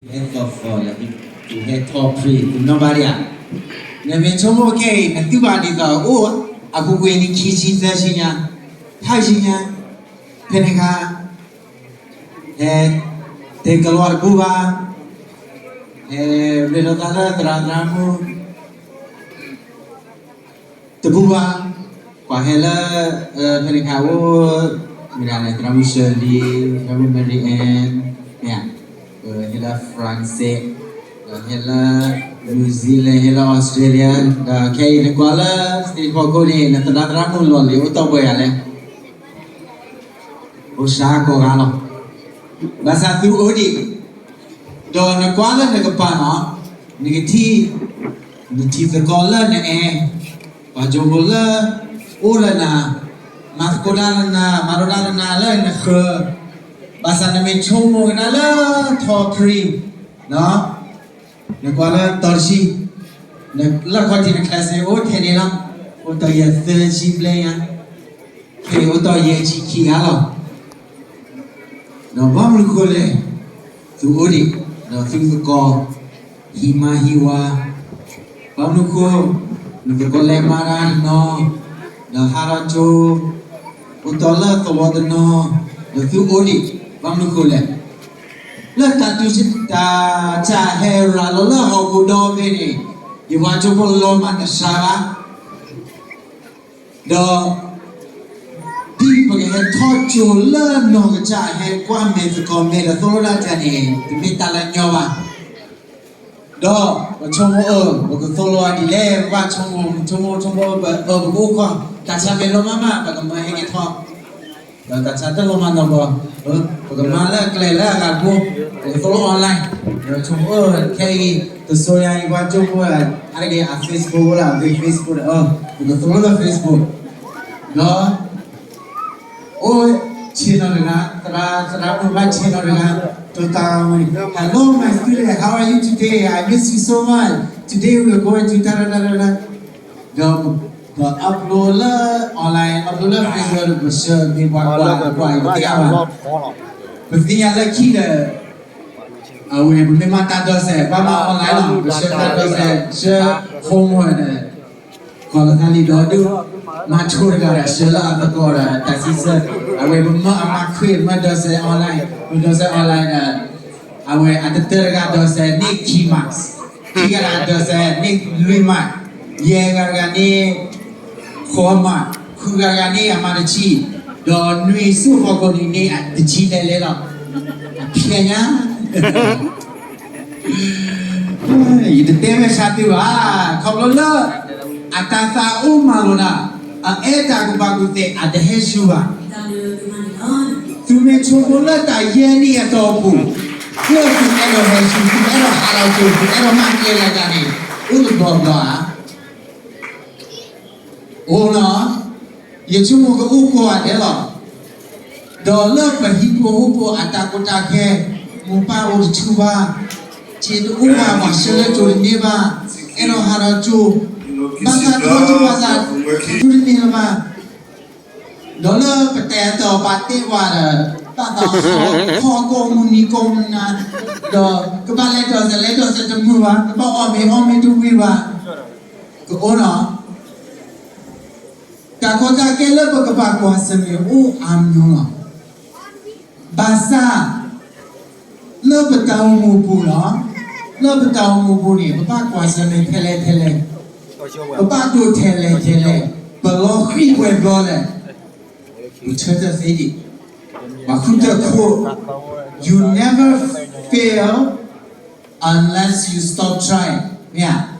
ဟဲသီသီဒီး ဟဲထီၣ်ဖျ့ တနီၤဘၣ်ဒံးဧါ. နမ့ၢ်ဆိကမိၣ်ခဲအံၤ နတူၢ်ဘၣ်ဒ်သိးအိၣ်အပူၤကွံာ်နံၣ်ခံဆံသၢဆံညါ, ဖးဆံညါ, ဖဲန့ၣ်အခါ ဟဲတဲကလီတပူၤဘၣ်, ဟဲရ့လိာ်သးလၢသရၣ်သရၣ်မုၣ် တပူၤဘၣ်, ပှၤဟဲလၢ ဖဲန့ၣ်ခါအိၣ် မ့ၢ်ဒၣ်လဲၣ် သရၣ်မုၣ် Shirley, သရၣ်မုၣ် Mary Ann, မ့ၢ်ဧါ, ဟဲလၢ France, ဒီးဟဲလၢ New Zealand, ဟဲလၢ Australia, ဒီးခဲအံၤနကွၢ်လၢ stage ဖီခိၣ်န့ၣ် နသရၣ်သရၣ်မုၣ်လီၢ်လံၤအိၣ်တ့ၢ်ပှဲၤဂၤလဲၣ်. အိၣ်စှၤကိးဂၤလီၤ. ဘၣ်ဆၣ်သုအိၣ်ဒံး, ဒီးနကွၢ်လၢနကပၤနီၤ, နကထံၣ်, နထံသကိးလၢနအဲၣ်, ပှၤကၠိဖိလၢ အိၣ်လၢနၤ, မၤသကိးတၢ်လၢနၤ, မၤဒိးတၢ်လၢနၤလၢနဃၢၤ, ဘၣ်ဆၣ်နမ့ၢ်ဆိကမိၣ်ကဒါလၢထီၣ်ဖရံ, နကွၢ်လၢတီၤတဆံ, လၢခီၣ်ထံးန class အိၣ်ထဲန့ၣ်လီၤ, အိၣ်တ့ၢ်ယဲၢ်သၢဆံဘျဲၣ်ညါ, ဖဲအိၣ်တ့ၢ်ယဲၢ်ဆံခံဂၤလီၤ. ဒီးဘၣ်မနုၤဃိလဲၣ်, သုအိၣ်ဒံး, ဒီးသုသကိး, ဟံးမါဟံးဝါ, ဘၣ်မနုၤဃိ, နသကိးလဲၤမၤတၢ်တနီၤ, ဒီးဟးထီၣ်ကၠိ, အိၣ်တ့ၢ်လၢသဝီတနီၤ, ဒီးသုအိၣ်ဒံး, ဘၣ်မနုၤဃိလဲၣ်. လၢတၢ်တုၤ တၢ်စၢ်ဟဲရၤလီၤလၢဟီၣ်ခိၣ်ဒီဘ့ၣ်န့ၣ်, ယပှၤကၠိဖိလီၤမၢ်တစှၤဘၣ် ဒီး ဒ်ပကဟဲထီၣ်ကၠိလၢနီၢ်ကစၢ်ဟဲကွၢ်မဲာ်သကိးမဲာ်ဒီးသိၣ်လိတၢ်န့ၣ် တမ့ၢ်တၢ်လၢညီဘၣ်. ဒီးပဆိကမိၣ်အၢ ပကသိၣ်လိအီၤဒ်လဲၣ် ပဘၣ်ဆိကမိၣ် ဆိကမိၣ် ဆိကမိၣ် ပအၢ ပကအိၣ်ခီၣ် တၢ်ဆါမ့ၢ်လီၤမၢ်မၢ် ပကမၤဟဲက့ၤထီၣ် ဒီးတၢ်ဆါတလီၤမၢ်နီတဘျီ, ပကမၤလၢကျဲလၢအဂၤတဘိ, ပကသိၣ်လိ online, ဒီးဆိကမိၣ်အၢ ခဲအံၤ တစိၤညါအံၤ ပှၤကၠိဖိ အါတက့ၢ်အ Facebook အိၣ်လၢအဝဲ Facebook ဒီး ပကသိၣ်လိလၢ Facebook, ဒီး အိၣ်ဆ့ၣ်နီၤတဂၤ, သရၣ်, သရၣ်မုၣ်ဘၣ်ဆ့ၣ်နီၤတဂၤ, ဒီးတၢ်ဝဲန့ၣ် Hello my student, how are you today? I miss you so much. Today we are going to တၢ်တၢ်တၢ်တၢ်တၢ်, ဒီးပ upload လၢ online, upload လၢ Facebook ဒီးပ share မ့ၢ်ပှၤကွၢ် ပှၤကွၢ်အံၤတသ့ဘၣ်. ပသ့ၣ်ညါလၢခံဒီး အဝဲပမ့ၢ်မၤတၢ်ဒိးစဲး ဘၣ်မၤ online လီၤ, ပ share တၢ်ဒိးစဲး share homework ဒီး ကီၢ်လၢသးလံဒီးဒုး မၤဆိတဂၤဒီး share လၢအသကိးဒီးတၢ်စံးဆၢ, အဝဲပမၢအမၤခွဲး မၢဒိးစဲး online, မၢဒိးစဲး online ဒီး အဝဲအတတၢတဂၤဒိးစဲးန့ၢ်ခံ marks, ခံဂၤတဂၤဒိးစဲးန့ၢ်လွံၢ် marks, ယဲၢ်ဂၤတဂၤန့ၣ် ဃိး marks, ဃုဂၤတဂၤန့ၣ်အမၤတဆံ, ဒီးနွံဆူဖီခိၣ်န့ၣ်န့ၢ်တဆံလဲၤလဲၤလီၤ. အဖျဲညါ ယတတဲဝဲဆါသုဘၣ်, ခီဖျိလၢ အတၢ်သးအိၣ်မၤလိာ်တၢ်, အအဲၣ်တၢ်ကူၣ်ဘၣ်ကူၣ်သ့ အတဟဲဆူဘၣ်. သုမ့ၢ်ဆိကမိၣ်လၢတၢ်ယဲၢ်နံၣ်အတီၢ်ပူၤ, လၢသုအဲၣ်ဒိးဟဲဆူ, သုအဲၣ်ဒိးဟးလီၤကၠိ, သုအဲၣ်ဒိးမၤကျဲလၢတၢ်န့ၣ် အိၣ်တဘျီဘျီဧါ. အိၣ်နီၤ, ယဆိကမိၣ်ကအိၣ်ကိးဂၤဒဲးလီၤ. ဒီးလၢပဟံၣ်ဖိဃီဖိအတၢ်ကီတၢ်ခဲ, မိၢ်ပၢ်အိၣ်တဆူဘၣ်, စ့တအိၣ်ဘၣ်, ပှၤဆှၢလၢကၠိတန့ၢ်ဘၣ်, အဲၣ်ဒိးဟးထီၣ်ကၠိ, ဘၣ်ဆၣ်ထီၣ်ကၠိဘၣ်ဆၣ် ကၠိတန့ၢ်လၢၤဘၣ်. ဒီးလၢပတဲတၢ်ဘၣ်တဲဝဲဒီး တၢ်သးဟီၣ်ကိးမုၢ်နံၤကိးမုၢ်နၤ, ဒီးကဘၣ်လဲၤဒိးစဲး လဲၤဒိးစဲးတမုာ်ဘၣ်, ကဘၣ်အီၣ်မ့ၤ အီၣ်မ့ၤတဝံၤဘၣ်, ကအိၣ်နီၤ. တၢ်ကီတၢ်ခဲလၢပကဘၣ်ကွၢ်ဆၢၣ်မဲာ်အိၣ်အါမးလီၤ. ဘၣ်ဆၣ် လၢပတၢ်အိၣ်မူပူၤလီၤ, လၢပတၢ်အိၣ်မူပူၤန့ၣ် ပဘၣ်ကွၢ်ဆၢၣ်မဲာ်ထဲလဲၣ်ထဲလဲၣ်, ပဘၣ်ဒိးထဲလဲၣ်ထဲလဲၣ်, ပလီၤဃံၤပှဲၤဘျီလဲၣ်, ပဆၢထၢၣ်သ့ဒံး, ပှၤဃုထၢၣ်ခိၣ်, you never fail unless you stop trying, မ့ၢ်ဧါ.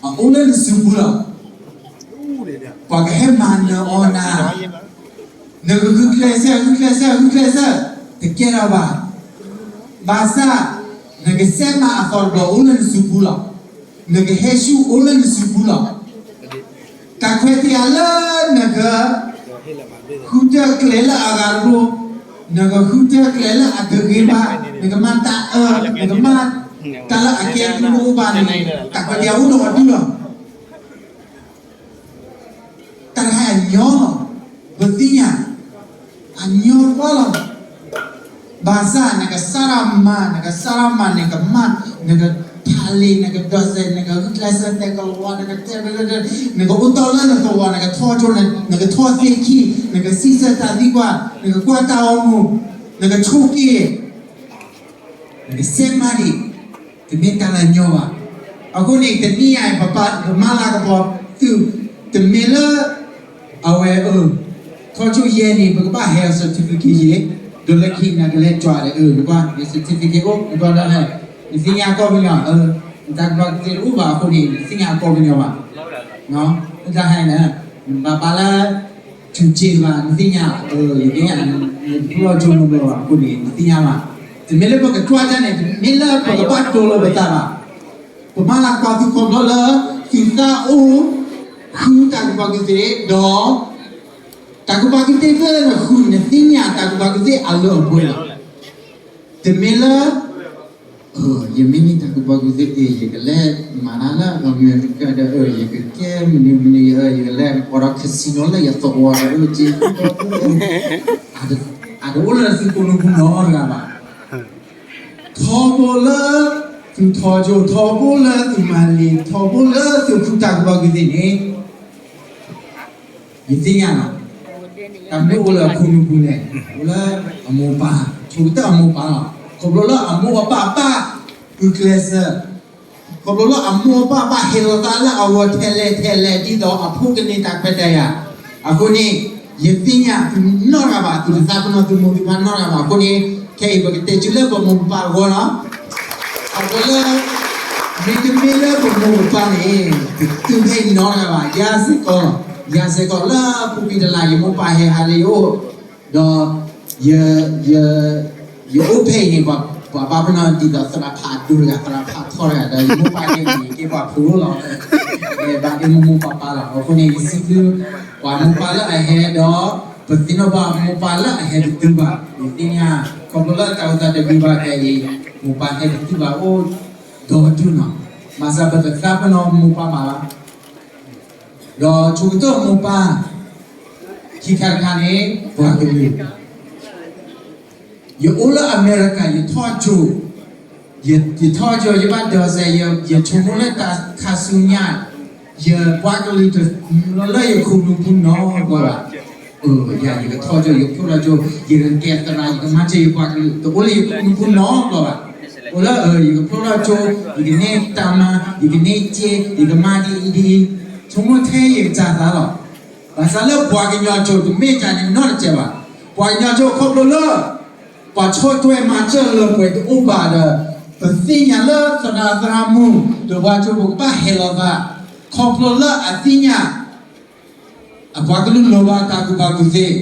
အအိၣ်လၢနစုပူၤလီၤ. ပှၤကဟဲမၤနၢၤအီၤနၤ, နကဂုာ်ကျဲးစၢး ဂုာ်ကျဲးစၢး ဂုာ်ကျဲးစၢး, တကဲထီၣ်ဘၣ်. ဘၣ်ဆၣ် နကစဲးမၤအသီတဘျီအိၣ်လၢနစုပူၤလီၤ. နကဟဲဆူအိၣ်လၢနစုပူၤလီၤ. တၢ်ခွဲးတၢ်ယာ်လၢနက ဃုထၢၣ်ကျဲလၢအဂၤတဘိ, နကဃုထၢၣ်ကျဲလၢအတဂ့ၤဘၣ်, နကမၤတၢ်အၢ, နကမၤတၢ်လၢအကဲဘျုးအိၣ်ဘၣ်န့ၣ် တၢ်ခွဲးတၢ်ယာ်အိၣ်ဒီးအဒုလီၤ. တၢ်တခါအညီလီၤ, ပသ့ၣ်ညါ, အညီကွၢ်လီၤ. ဘၣ်ဆၣ်နကစၢ်ထီၣ်မၤ, နကစၢ်ထီၣ်မၤ, နကမၤ, နကဖးလံာ်, နကဒိးစဲး, နကဂုာ်ကျဲးစၢးတဲကလီၤ, နကတဲ, နကအိၣ်တီၢ်လၢနသဝီ, နကထီၣ်ကၠိ, နကထီၣ်သ့ခံ, နကစံးဆၢတၢ်သံကွၢ်, နကကွၢ်တၢ်အိၣ်မူ, နကဆိၣ်က့ၤ နကစဲးမၤဒံး, တမ့ၢ်တၢ်လၢညီဘၣ်. အဃိန့ၣ် တနံၤအံၤ ပမၤလၤကပီၤသု, တမ့ၢ်လၢ အဝဲ ထီၣ်ကၠိယဲၢ်နံၣ် ပကဘၣ်ဟဲအီၤ certificate ယဲၢ်, ဒီးလၢခံနၤကလဲၤကွၢ်ဒီး နကွၢ် န certificate အိၣ် နကွၢ်ဒၣ်လဲာ်, နသ့ၣ်ညါကီၢ်ပညီ, နတၢ်ကပၤကသ့တအိၣ်ဘၣ်အဃိန့ၣ် နတသ့ၣ်ညါကီၢ်ပညီဘၣ်. ဒၣ်ဟဲန့ၣ် နဘၣ်ပာ်လၢ ထူၣ်က့ဘၣ် နသ့ၣ်ညါ, ယသ့ၣ်ညါ, နတဖျီၣ်ကၠိမ့ၢ်ဘၣ်ဘၣ်အဃိန့ၣ် နသ့ၣ်ညါဘၣ်. တမ့ၢ်လၢပကကွၢ်တၢ်န့ၣ် တမ့ၢ်လၢပကဘၣ်ဒိလိာ်ပသးဘၣ်. ပမၤလၤကပီၤသုခီဖျိလၢ သုသးအိၣ်ဃုတၢ်ကူၣ်ဘၣ်ကူၣ်သ့, ဒီး တၢ်ကူၣ်ဘၣ်ကူၣ်သ့လၢနဃုန့ၣ် နသ့ၣ်ညါတၢ်ကူၣ်ဘၣ်ကူၣ်သ့အလၢအပှဲၤလီၤ. တမ့ၢ်လၢ ယမ့ၢ်န့ၢ်တၢ်ကူၣ်ဘၣ်ကူၣ်သ့ ယကလဲၤမၤတၢ်လၢအမဲရကၤဒီး ယကကဲမနုၤမနုၤ, ယကလဲၤအိၣ်ဒီး casino လၢယသဝီဒီး က့ အတအိၣ်လၢသုခိၣ်နူာ်ပူၤနီတဂၤဘၣ်. ထီဘိလၢသုထီကၠိ, ထီဘိလၢသုမၤလံာ်, ထီဘိလၢသုဃုတၢ်ကူၣ်ဘၣ်ကူၣ်သ့န့ၣ် ယသ့ၣ်ညါလီၤ. တၢ်မ့ၢ်အိၣ်လၢအခိၣ်နူာ်ပူၤန့ၣ် အိၣ်လၢအမိၢ်ပၢ်, ဆိကတၢၢ်အမိၢ်ပၢ်လီၤ. ခီဖျိလၢအမိၢ်အပၢ်ဘၣ်ဂုာ်ကျဲးစၢး, ခီဖျိလၢအမိၢ်အပၢ်ဘၣ်ဟ့ၣ်လီၤသးလၢအဂီၢ်ထဲလဲၣ်ထဲလဲၣ် ဒ်သိးအဖိကန့ၢ်တၢ်ခွဲးတၢ်ယာ်, အဃိန့ၣ် ယသ့ၣ်ညါသုနီတဂၤဘၣ်, သုတသးပ့ၤနီၣ်သုမိၢ်သုပၢ်နီတဂၤဘၣ်. အဃိန့ၣ် ခဲအံၤပကတဲာ်စုလၢပမိၢ်ပၢ်အဂီၢ်လီၤ. အဃိလၢ မ့တမ့ၢ်လၢပမိၢ်ပၢ်န့ၣ် ပသုးဖဲအံၤနီတဂၤဘၣ်. ယၤစ့ၢ်ကီး, ယၤစ့ၢ်ကီးလၢပူၤကွံာ်တလါ ယမိၢ်ပၢ်ဟဲဟးလၢယအိၣ်, ဒီး ယ ယအိၣ်ဖဲအံၤန့ၣ် ပှၤဘၣ်ပနီၣ်ဒ်သိးသရၣ်ဖးဒိၣ်တဂၤ သရၣ်ဖးထီတဂၤ ဒီးယမိၢ်ပၢ်ဟဲအံၤန့ၣ် ကဲပှၤဖိလီၤ. ဘၣ်ကဲမိၢ်မိၢ်ပၢ်ပၢ်လီၤ. အဃိန့ၣ် ယစံးဘျုး ပှၤမိၢ်ပၢ်လၢအဟဲဒီး ပသ့ၣ်နီၣ်ဘၣ်မိၢ်ပၢ်လၢအဟဲတတုၤဘၣ်. ယသ့ၣ်ညါ ခီဖျိလၢတၢ်အိၣ်သးတဂ့ၤဘၣ်ခဲအံၤ မိၢ်ပၢ်ဟဲတတုၤဘၣ်အိၣ်ဒီးဒုနီၤ. ဘၣ်ဆၣ်ပတသးပ့ၤနီၣ်မိၢ်ပၢ်ဘၣ်လီၤ. ဒီးဆိကတၢၢ်မိၢ်ပၢ် ခံခါတခါန့ၣ် ပှၤကလုာ် ယအိၣ်လၢအမဲရကၤ ယထီၣ်ကၠိ, ယထီၣ်ကၠိ ယဘၣ်ဒိးစဲး ယဆိကမိၣ်လၢတၢ်ခါဆူညါ ယပှၤကလုာ်တလၢလၢယခိၣ်နူာ်ပူၤနီတဂၤဘၣ်. ယၤ ယကထီၣ်ကၠိ ယကဖျိထီၣ်ကၠိ ယကကဲသရၣ် ယကမၤစၢၤယပှၤကလုာ် တအိၣ်လၢယခိၣ်နူာ်ပူၤနီတဂၤဘၣ်. အိၣ်လၢ ယကဖျိထီၣ်ကၠိ ယကန့ၢ်တၢ်မၤ ယကန့ၢ်စ့ ယကမၤဒ်အံၤဒ်အံၤ ဆိကမိၣ်ထဲယကစၢ်သးလီၤ. ဘၣ်ဆၣ်လၢပှၤကညီကၠိတမ့ၢ်တၢ်န့ၣ်နီတစဲးဘၣ်. ပှၤကညီကၠိခီဖျိလၢ ပှၤဆိၣ်ထွဲမၤစၢၤလၢပှဲၤတအိၣ်ဘၣ်ဒီး ပသ့ၣ်ညါလၢသရၣ်သရၣ်မုၣ် ဒီးပှၤကၠိဖိကဘၣ်ဟဲလီၤသး ခီဖျိလၢအသ့ၣ်ညါ အပှၤကလုာ်လိၣ်ဘၣ်တၢ်ကူၣ်ဘၣ်ကူၣ်သ့,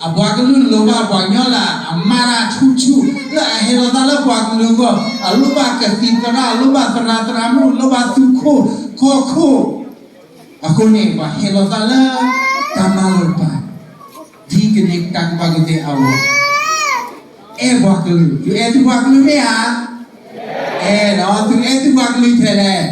အပှၤကလုာ်လိၣ်ဘၣ်ပှၤကညီလၢအမၤတၢ်ဆူၣ်ဆူၣ် လၢအဟဲလီၤသးလၢပှၤကလုာ်အဂီၢ်, အလိၣ်ဘၣ်ကသံၣ်သရၣ်, အလိၣ်ဘၣ်သရၣ်သရၣ်မုၣ်, အလိၣ်ဘၣ်သူခိၣ်ခီၣ်ခိၣ်. အဃိန့ၣ် ပှၤဟဲလီၤသးလၢတၢ်မၤလိာ်တဖၣ် ဒ်ကန့ၢ်တၢ်ကူၣ်ဘၣ်ကူၣ်သ့အဂီၢ် အဲၣ်ပှၤကလုာ်, သုအဲၣ်သုပှၤကလုာ်မ့ၢ်ဧါ. အဲၣ်ဒီး သုအဲၣ်သုပှၤကလုာ်ထဲလဲၣ်.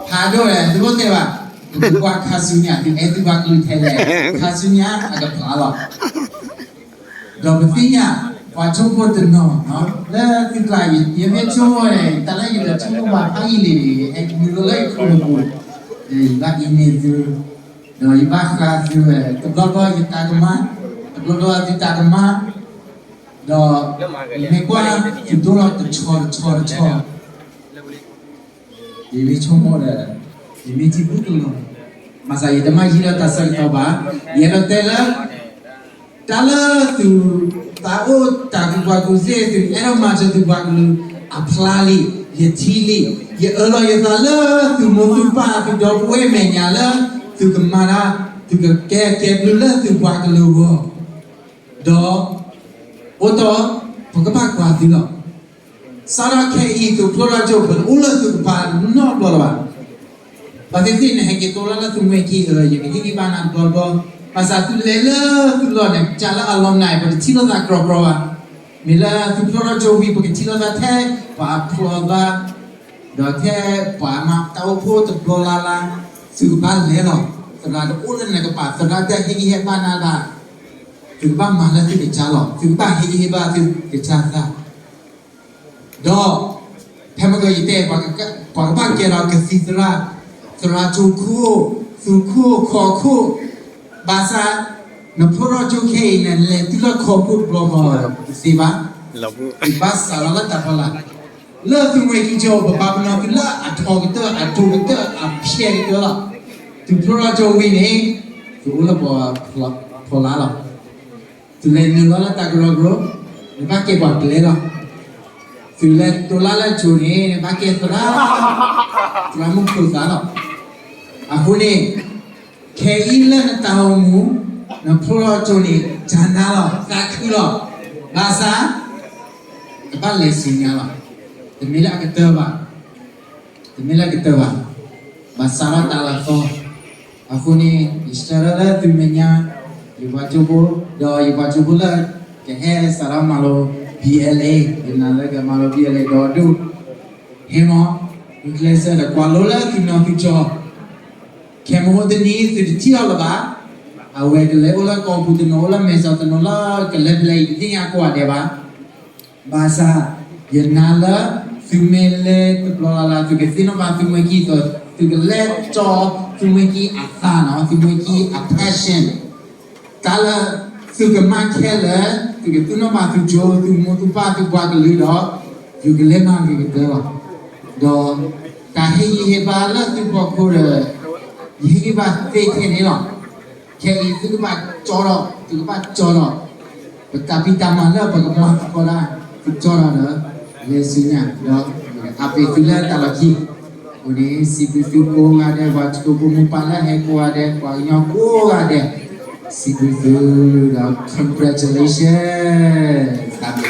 ဖးဒိၣ်လဲၣ် သုအိၣ်တဲဘၣ်, ပကကွၢ်ခါဆူညါ သုအဲၣ်သုပှၤကလုာ်ထဲလဲၣ်. ခါဆူညါအကဖျါလီၤ. ဒီးပသ့ၣ်ညါ ပှၤဆိကမိၣ်တနီၤ လၢသုကျါ ယမ့ၢ်ဆိကမိၣ်န့ၣ် တၢ်လၢယလဲၤဆိကမိၣ်ဘၣ်ဖးယံာ်လံန့ၣ် ဟဲနုာ်လီၤလၢယခိၣ်နူာ်ပူၤ, ယဘၣ်အံၤန့ၢ်သု, ဒီးယဘၣ်ဃးသုဝဲ, တဘျီဘျီယတၢ်ကမၣ်, တဘျီဘျီသုတၢ်ကမၣ်, ဒီးယမ့ၢ်ကွၢ် ယဒိလီၤတဆီတဆီတဆီ ယမ့ၢ်ဆိကမိၣ်ဒီး ယမ့ၢ်ထံၣ်ဘူၣ်ကလီၤ, ဘၣ်ဆၣ်ယတမၤယံာ်လၢတၢ်ဆၢကတီၢ်ဘၣ်. ယအဲၣ်ဒိးတဲလၢ တၢ်လၢသုသးအိၣ်တၢ်ကူၣ်ဘၣ်ကူၣ်သ့ သုအဲၣ်ဒိးမၤစၢၤသုပှၤကလုာ်အဖျါလံ, ယထံၣ်လံ, ယအၢၣ်လီၤယသးလၢသုမိၢ်သုပၢ် သုဒီပုၢ်ဝဲၢ်မဲာ်ညါလၢ သုကမၤတၢ်, သုကကဲကဲဘျုးလၢသုပှၤကလုာ်အဂီၢ်, ဒီး အိၣ်တီၢ် ပကဘၣ်ကွၢ်သုလီၤ. စးထီၣ်ခဲအံၤ သုဖျိထီၣ်ကၠိ ပတအိၣ်လၢသုကပၤနီတဘျီလၢၤဘၣ်. ဘၣ်သ့ၣ်သ့ၣ် နဟဲက့ၤသိလီၤလၢသုမှဲခံ ယကဟ့ၣ်ဂံၢ်ဘါနၤတဘျီဘျီ, ဘၣ်ဆၣ်သုလဲၤလၢသုလီၢ်န့ၣ် ကၢ်လၢအလီၤနၤ ပတထံၣ်လိာ်သးကြီကြီဘၣ်. မ့ၢ်လၢသုဖျိထီၣ်ကၠိဝံၤ ပကထံၣ်လိာ်သးထဲ ပှၤဖျီသး ဒီးထဲပှၤမၤတၢ်အိၣ်ဖှိၣ်တဘျီလၢ်လၢ်, သုကဘၣ်လဲၤလီၤ. သရၣ်တအိၣ်လၢနကပၤ, သရၣ်တဟ့ၣ်ဂံၢ်ဟ့ၣ်ဘါနၤဘၣ်. သုကဘၣ်မၤလၢသုကစၢ်လီၤ. သုကဘၣ်ဟ့ၣ်ဂံၢ်ဟ့ၣ်ဘါသုကစၢ်သး ဒီး ဖဲမုၢ်ကီၤယတဲ ပှၤကဘၣ်ကဲဒီးကသံၣ်သရၣ်, သရၣ်ကၠိခိၣ်, သူခိၣ်, ခီခိၣ်, ဘၣ်ဆၣ် နဖျိထီၣ်ကၠိခဲအံၤ နလဲၤတုၤလၢခီခိၣ်တဘျီဃီတသ့ဘၣ်. ဘၣ်စးထီၣ်လၢတၢ်ဖီလာ် လၢသုမှဲၤကံၢ်ကၠိ ပပာ်ပနီၣ်သုလၢအထီကတၢၢ်, အထီကတၢၢ်, အဖျဲၣ်ကတၢၢ်လီၤ. သုဖျိထီၣ်ကၠိဝံၤန့ၣ် သုအိၣ်လၢပှၤဖီလာ်လီၤ. သုလဲၤနုာ်လီၤလၢတၢ်ကရၢကရိ, နဘၣ်ကဲပှၤပျဲလီၤ. သုလဲၤတိလၢလၢကၠိန့ၣ် နဘၣ်ကဲသရၣ်, သရၣ်မုၣ်ဖိသၣ်လီၤ. အဃိန့ၣ် ခဲအံၤလၢနတၢ်အိၣ်မူ နဖျိထီၣ်ကၠိန့ၣ် ကနါလီၤ, သးခုလီၤ. ဘၣ်ဆၣ် တဘၣ်လဲၤဆူညါလီၤ. တမ့ၢ်လၢအကတၢၢ်ဘၣ်, တမ့ၢ်လၢအကတၢၢ်ဘၣ်, ဘၣ်စးထီၣ်တၢ်လၢအသီ. အဃိန့ၣ် ယဆၢထၢၣ်လၢသုမဲာ်ညါ ယပှၤကၠိဖိ, ဒီးယပှၤကၠိဖိလၢ ကဟဲစးထီၣ်မၤလိ BLA, ယနာ်လၢကမၤလိ BLA ဒီးဒိၣ် ဟဲမီၢ်, ဂုာ်ကျဲးစၢးဒီးကွၢ်လိလၢသုနီၢ်သုကၠီ, ခဲမုၢ်ဟိတနံၤသုတထံၣ်အီၤလၢၤဘၣ်. အဝဲကလဲၤအိၣ်လၢကီၢ်ပူၤတနီၤ, အိၣ်လၢမဲာ်စီတနီၤ, လၢကလဲၤဖဲလဲၣ်အံၤ တသ့ၣ်ညါကိးဂၤဒဲးဘၣ်. ဘၣ်ဆၣ် ယနာ်လၢ သုမ့ၢ်လဲၤတဘျီလၢ်လၢ် သုကသ့ၣ်နီၣ်ဘၣ်သုမှဲၤကံၢ်အသး, သုကလဲၤကၠီ သုမှဲၤကံၢ်အသးနီၤ, သုမှဲၤကံၢ်အ passion တၢ်လၢ သုကမၤခဲလၢာ်, သုကသ့ၣ်နီၣ်ဘၣ်သုကၠိ, သုမိၢ်သုပၢ်, သုပှၤကလုာ်ဒီး သုကလဲၤမၤဂ့ၤကတၢၢ်လီၤ. ဒီး တၢ်ဟ့ၣ်ဂံၢ်ဟ့ၣ်ဘါလၢသုဖီခိၣ်ဒီး ယဟ့ၣ်ဂံၢ်ဘါသ့ထဲန့ၣ်လီၤ. ခဲအံၤသုကဘၣ်ကၠီဒီး, သုကဘၣ်ကၠီဒီး, ပတၢ်ဖံးတၢ်မၤလၢပကမၤသကိးတၢ်, သုကၠီဒီးဒီး လဲၤဆူညါ, ဒီးအပ့ၤသုလၢတၢ်လီၢ်ခံ အဃိန့ၣ် စံးဘျုးသုကိးဂၤဒဲး, ပှၤထံဖိကီၢ်ဖိမိၢ်ပၢ်လၢဟဲကိးဂၤဒဲး, ပှၤကညီကိးဂၤဒဲး, စံးဘျုးသုဒီး congratulations တၢ်ဘျုး